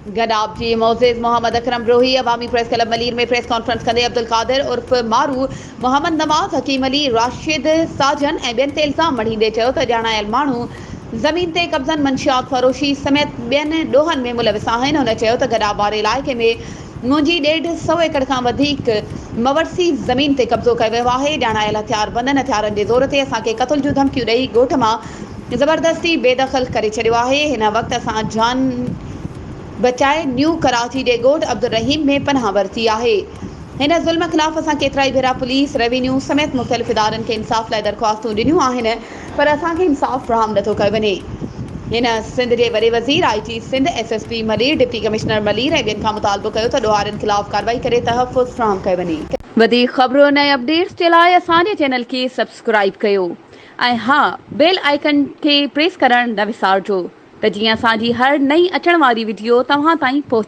گڏاپ جي معزز Muhammad Akram Brohi Awami press club Malir ۾ press conference ڪندي عبدالقادر عرف مارو، محمد نواز، حڪيم علي، راشد ساجن ۽ ٻين تي الزام مڙهيندي چيو ته ڄاڻايل ماڻهو زمين تي قبضن، منشيات فروشي سميت ٻين ڏوهن ۾ ملوث آهن. هن چيو ته گڏاپ واري علائقي ۾ منهنجي ڏيڍ سئو ايڪڙ کان وڌيڪ موروثي زمين تي قبضو ڪيو ويو آهي، ڄاڻايل هٿياربندن هٿيارن جي زور تي اسان کي قتل جون ڌمڪيون ڏئي ڳوٺ مان زبردستي بيدخل ڪري ڇڏيو آهي، هن وقت اسان جان بچائي نيو ڪراچي جي ڳوٺ عبدالرحيم ۾ پناهه ورتي آهي، هن ظلم خلاف اسان ڪيترائي ڀيرا پوليس، روينيو سميت مختلف ادارن کي انصاف لاء درخواستون ڏنيون آهن پر اسان کي انصاف فراهم نٿو ڪيو وڃي. هن سنڌ جي وڏي وزير، I G Sindh, S S P Malir, deputy commissioner Malir ۽ ٻين کان مطالبو ڪيو ته ڏوهارين خلاف ڪارروائي ڪري تحفظ فراهم ڪيو وڃي. وڌيڪ خبرن ۽ اپڊيٽس جي لاء اسان جي چينل کي سبسڪرائيب ڪيو. ۽ ها بيل آئيڪن کي پريس ڪرڻ نه وسارجو ته جيئن اسان جي هر نئين اچڻ واري وڊيو توهان تائين پهچي.